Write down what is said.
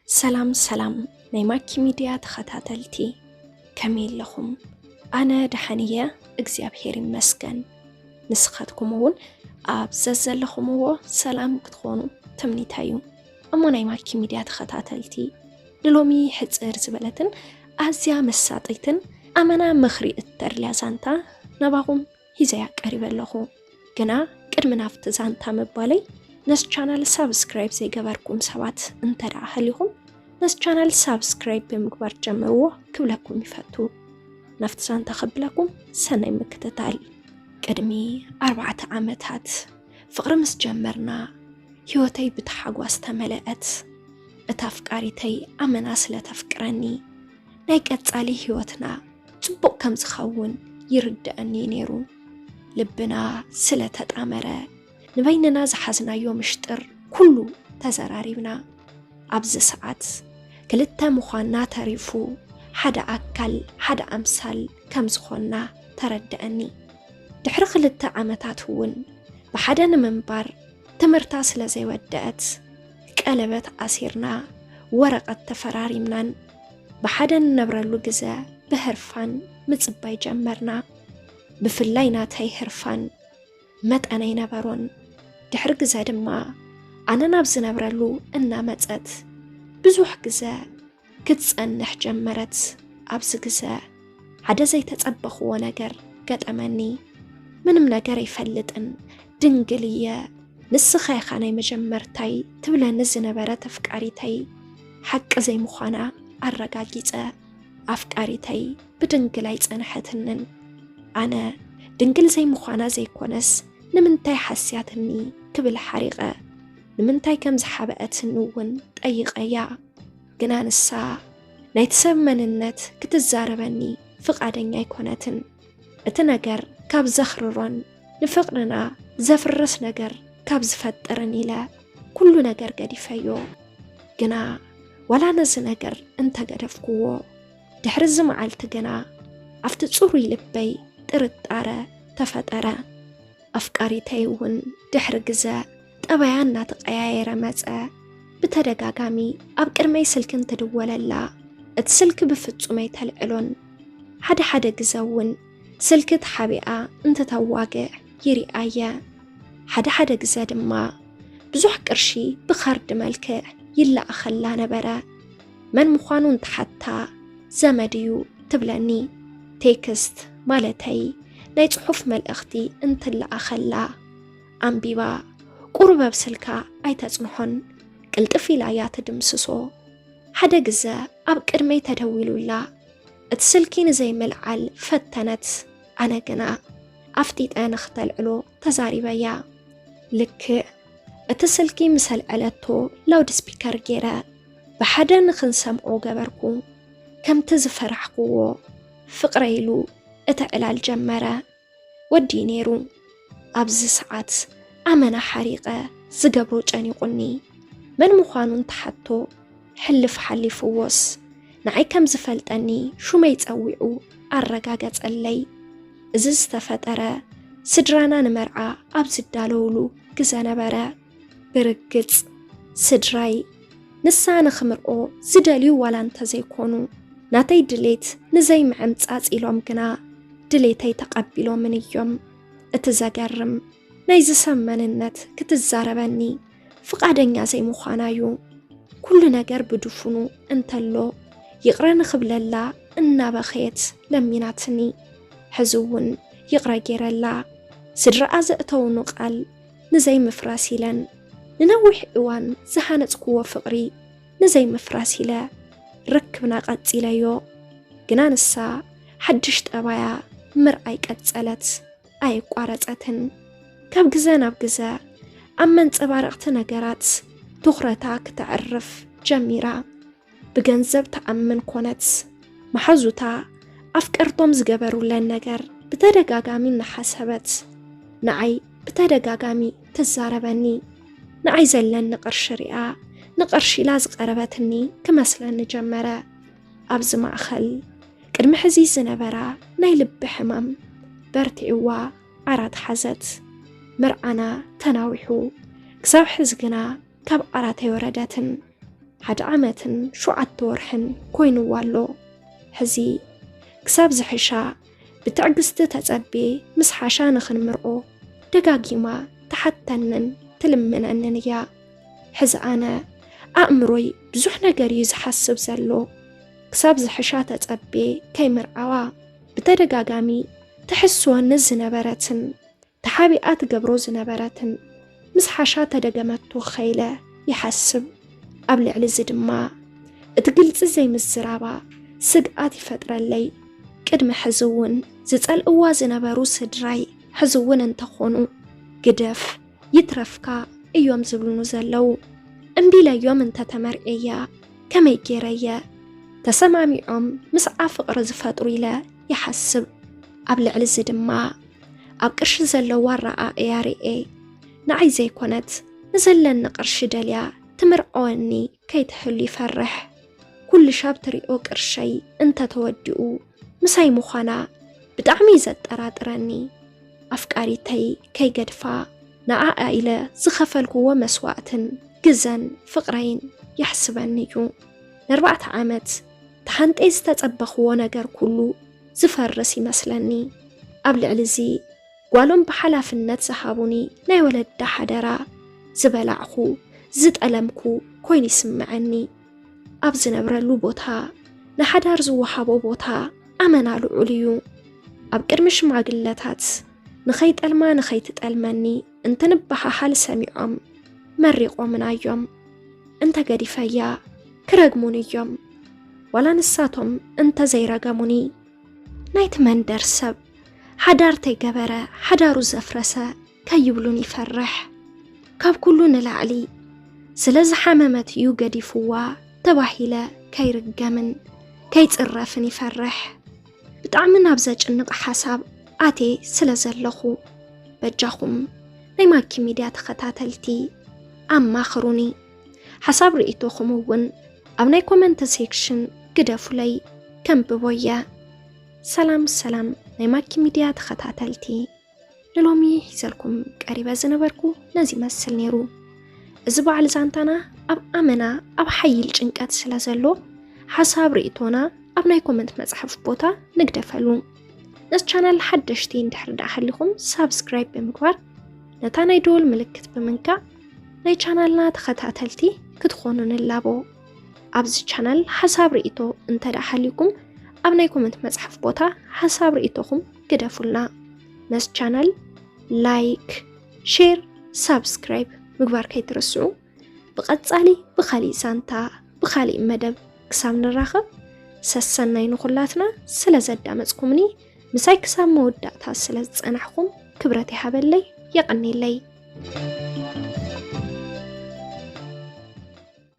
ሰላም ሰላም ናይ ማኪ ሚድያ ተኸታተልቲ፣ ከመይ ኣለኹም? ኣነ ደሓን እየ፣ እግዚኣብሔር ይመስገን። ንስኻትኩም እውን ኣብ ዘዘለኹምዎ ሰላም ክትኾኑ ትምኒተይ እዩ። እሞ ናይ ማኪ ሚድያ ተኸታተልቲ፣ ንሎሚ ሕጽር ዝበለትን ኣዝያ መሳጢትን ኣመና ምኽሪ እተድልያ ዛንታ ናባኹም ሂዘያ ቀሪበ ኣለኹ። ግና ቅድሚ ናብቲ ዛንታ ምባለይ፣ ነዚ ቻናል ሳብስክራይብ ዘይገበርኩም ሰባት እንተ ደኣ ሃሊኹም፣ ነዚ ቻናል ሳብስክራይብ ብምግባር ጀምርዎ ክብለኩም ይፈቱ። ናብቲ ዛንታ ከብለኩም ሰናይ ምክትታል። ቅድሚ ኣርባዕተ ዓመታት ፍቕሪ ምስ ጀመርና፣ ህይወተይ ብታሓጓስ ተመለአት። እታ ኣፍቃሪተይ ኣመና ስለ ተፍቅረኒ፣ ናይ ቀጻሊ ህይወትና ጽቡቕ ከም ዝኸውን ይርድኣኒ ነይሩ። ልብና ስለ ተጣመረ፣ ንበይንና ዝሓዝናዮ ምሽጥር ኩሉ ተዘራሪብና። ኣብዚ ሰዓት ክልተ ምዃንና ተሪፉ፣ ሓደ ኣካል፣ ሓደ ኣምሳል ከም ዝኾንና ተረድኣኒ። ድሕሪ ክልተ ዓመታት እውን ብሓደ ንምንባር ትምህርታ ስለ ዘይወደአት፣ ቀለበት ኣሲርና፣ ወረቐት ተፈራሪምናን ብሓደ ንነብረሉ ግዘ ብህርፋን ምጽባይ ጀመርና። ብፍላይ ናተይ ህርፋን መጠን ኣይነበሮን። ድሕሪ ግዘ ድማ ኣነ ናብ ዝነብረሉ እናመጸት ብዙሕ ግዘ ክትጸንሕ ጀመረት። ኣብዚ ግዘ ሓደ ዘይተጸበኽዎ ነገር ገጠመኒ። ምንም ነገር ኣይፈልጥን፣ ድንግል እየ፣ ንስኻ ኢኻ ናይ መጀመርታይ ትብለኒ ዝነበረት ኣፍቃሪተይ ሓቂ ዘይምዃና ኣረጋጊጸ። ኣፍቃሪተይ ብድንግል ኣይጸንሐትንን። ኣነ ድንግል ዘይምዃና ዘይኮነስ፣ ንምንታይ ሓስያትኒ ክብል ሓሪቐ። ንምንታይ ከም ዝሓበአትኒ እውን ጠይቐያ። ግና ንሳ ናይቲ ሰብ መንነት ክትዛረበኒ ፍቓደኛ ኣይኮነትን። እቲ ነገር ካብ ዘኽርሮን ንፍቕርና ዘፍርስ ነገር ካብ ዝፈጥርን ኢለ ኩሉ ነገር ገዲፈዮ። ግና ዋላ ነዚ ነገር እንተገደፍክዎ፣ ድሕሪ እዚ መዓልቲ ግና ኣብቲ ጽሩይ ልበይ ጥርጣረ ተፈጠረ። ኣፍቃሪተይ እውን ድሕሪ ግዘ ጠባያ እናተቐያየረ መጸ። ብተደጋጋሚ ኣብ ቅድመይ ስልኪ እንትድወለላ፣ እቲ ስልኪ ብፍጹም ኣይተልዕሎን። ሓደ ሓደ ግዘ እውን ስልኪ ተሓቢኣ እንትተዋግዕ ይሪኣየ። ሓደ ሓደ ግዘ ድማ ብዙሕ ቅርሺ ብካርድ መልክዕ ይለኣኸላ ነበረ። መን ምዃኑ እንትሓታ፣ ዘመድ እዩ ትብለኒ። ቴክስት ማለተይ ናይ ጽሑፍ መልእኽቲ እንትለኣኸላ፣ ኣንቢባ ቁሩብ ኣብ ስልካ ኣይተጽንሖን፣ ቅልጥፍ ኢላ እያ ትድምስሶ። ሓደ ግዘ ኣብ ቅድመይ ተደዊሉላ፣ እቲ ስልኪ ንዘይምልዓል ፈተነት። ኣነ ግና ኣፍጢጠ ንኽተልዕሎ ተዛሪበያ። ልክዕ እቲ ስልኪ ምስ ኣልዐለቶ፣ ላውድ ስፒከር ገይረ ብሓደ ንኽንሰምዖ ገበርኩ። ከምቲ ዝፈራሕክዎ፣ ፍቕረ ኢሉ እቲ ዕላል ጀመረ። ወዲ ነይሩ። ኣብዚ ሰዓት ኣመና ሓሪቐ፣ ዝገብሮ ጨኒቑኒ። መን ምዃኑ እንትሓቶ፣ ሕልፍ ሓሊፍዎስ፣ ንዓይ ከም ዝፈልጠኒ ሹመይ ጸዊዑ ኣረጋገጸለይ። እዚ ዝተፈጠረ፣ ስድራና ንመርዓ ኣብ ዝዳለውሉ ግዘ ነበረ። ብርግጽ፣ ስድራይ ንሳ ንኽምርዖ ዝደልዩ ዋላ እንተዘይኮኑ፣ ናተይ ድሌት ንዘይምዕምጻጽ ኢሎም ግና ድሌተይ ተቐቢሎምን እዮም። እቲ ዘገርም፣ ናይዚ ሰብ መንነት ክትዛረበኒ ፍቓደኛ ዘይምዃና እዩ። ኩሉ ነገር ብድፉኑ እንተሎ፣ ይቕረ ንኽብለላ እናበኸየት ለሚናትኒ። ሕዚ እውን ይቕረ ገይረላ። ስድራኣ ዘእተውኑ ቃል ንዘይምፍራስ ኢለን፣ ንነዊሕ እዋን ዝሃነጽክዎ ፍቕሪ ንዘይምፍራስ ኢለ ርክብና ቀጺለዮ። ግና ንሳ ሓድሽ ጠባያ ምርኣይ ቀጸለት፣ ኣየቋረጸትን። ካብ ግዘ ናብ ግዘ ኣብ መንጸባረቕቲ ነገራት ትኹረታ ክተዕርፍ ጀሚራ። ብገንዘብ ትኣምን ኮነት። መሓዙታ ኣፍቀርቶም ዝገበሩለን ነገር ብተደጋጋሚ እናሓሰበት፣ ንዓይ ብተደጋጋሚ ትዛረበኒ። ንዓይ ዘለኒ ቅርሺ ሪኣ፣ ንቅርሺ ኢላ ዝቐረበትኒ ክመስለኒ ጀመረ። ኣብዚ ማእኸል፣ ቅድሚ ሕዚ ዝነበራ ናይ ልቢ ሕማም በርቲዕዋ ዓራት ሓዘት። መርዓና ተናዊሑ፣ ክሳብ ሕዚ ግና ካብ ዓራት ኣይወረደትን። ሓደ ዓመትን ሸውዓተ ወርሕን ኮይንዋ ኣሎ። ሕዚ ክሳብ ዝሕሻ ብትዕግስቲ ተጸቤ፣ ምስ ሓሻ ንኽንምርዖ ደጋጊማ ትሓተንን ትልምነንን እያ። ሕዚ ኣነ ኣእምሮይ ብዙሕ ነገር እዩ ዝሓስብ ዘሎ። ክሳብ ዝሕሻ ተጸቤ ከይምርዓዋ ብተደጋጋሚ ትሕስወኒ ዝነበረትን ተሓቢኣ ትገብሮ ዝነበረትን ምስ ሓሻ ተደገመቶ ኸይለ ይሓስብ። ኣብ ልዕሊ እዚ ድማ እቲ ግልጺ ዘይምዝራባ ስግኣት ይፈጥረለይ። ቅድሚ ሕዚ እውን ዝጸልእዋ ዝነበሩ ስድራይ ሕዚ እውን እንተኾኑ ግደፍ ይትረፍካ እዮም ዝብሉኑ ዘለዉ። እምቢ ኢለዮም እንተተመርዕያ ከመይ ገይረየ? ተሰማሚዖም ምስኣ ፍቕሪ ዝፈጥሩ ኢለ ይሓስብ። ኣብ ልዕሊ እዚ ድማ ኣብ ቅርሺ ዘለዋ ኣረኣእያ ርእየ ንዓይ ዘይኮነት ንዘለኒ ቅርሺ ደልያ ትምርዐወኒ ከይትሕሉ ይፈርሕ። ኩሉ ሻብ ትሪኦ ቅርሸይ እንተተወዲኡ ምሳይ ምዃና ብጣዕሚ እዩ ዘጠራጥረኒ። ኣፍቃሪተይ ከይገድፋ ንዓኣ ኢለ ዝኸፈልክዎ መስዋእትን ግዘን ፍቕረይን የሕስበኒ እዩ። ንኣርባዕተ ዓመት ተሓንጠይ ዝተጸበኽዎ ነገር ኩሉ ዝፈርስ ይመስለኒ። ኣብ ልዕሊ እዚ ጓሎም ብሓላፍነት ዝሃቡኒ ናይ ወለዳ ሓደራ ዝበላዕኹ ዝጠለምኩ ኮይኑ ይስምዐኒ። ኣብ ዝነብረሉ ቦታ ንሓዳር ዝወሃቦ ቦታ ኣመና ልዑል እዩ። ኣብ ቅድሚ ሽማግለታት ንኸይጠልማ ንኸይትጠልመኒ እንትንበሃሃል ሰሚዖም መሪቖምና እዮም። እንተ ገዲፈያ ክረግሙኒ እዮም። ዋላ ንሳቶም እንተ ዘይረገሙኒ ናይቲ መንደር ሰብ ሓዳር ተይገበረ ሓዳሩ ዘፍረሰ ከይብሉን ይፈርሕ። ካብ ኩሉ ንላዕሊ ስለ ዝሓመመት እዩ ገዲፍዋ ተባሂለ ከይርገምን ከይጽረፍን ይፈርሕ። ብጣዕሚ ናብ ዘጭንቕ ሓሳብ ኣትየ ስለ ዘለኹ በጃኹም ናይ ማኪ ሚድያ ተኸታተልቲ ኣማኽሩኒ። ሓሳብ ርእይቶኹም እውን ኣብ ናይ ኮመንት ሴክሽን ግደፉለይ፣ ከንብቦ እየ። ሰላም ሰላም ናይ ማኪ ሚድያ ተኸታተልቲ፣ ንሎሚ ሒዘልኩም ቀሪበ ዝነበርኩ ነዚ ይመስል ነይሩ። እዚ በዓል ዛንታና ኣብ ኣመና ኣብ ሓይል ጭንቀት ስለ ዘሎ ሓሳብ ርእይቶና ኣብ ናይ ኮመንት መጽሓፍ ቦታ ንግደፈሉ። ነዚ ቻናል ሓደሽቲ እንድሕር ደኣ ሃሊኹም ሳብስክራይብ ብምግባር ነታ ናይ ደወል ምልክት ብምንካእ ናይ ቻናልና ተኸታተልቲ ክትኾኑ ንላቦ። ኣብዚ ቻናል ሓሳብ ርእይቶ እንተ ደኣ ሃልዩኩም ኣብ ናይ ኮመንት መጽሓፍ ቦታ ሓሳብ ርእይቶኹም ግደፉልና። ነዚ ቻናል ላይክ፣ ሼር፣ ሳብስክራይብ ምግባር ከይትረስዑ። ብቐጻሊ ብኻሊእ ዛንታ ብኻሊእ መደብ ክሳብ ንራኸብ ሰሰናይ ንኹላትና። ስለ ዘዳመጽኩምኒ ምሳይ ክሳብ መወዳእታ ስለ ዝጸናሕኩም ክብረት ይሃበለይ፣ የቐኔለይ።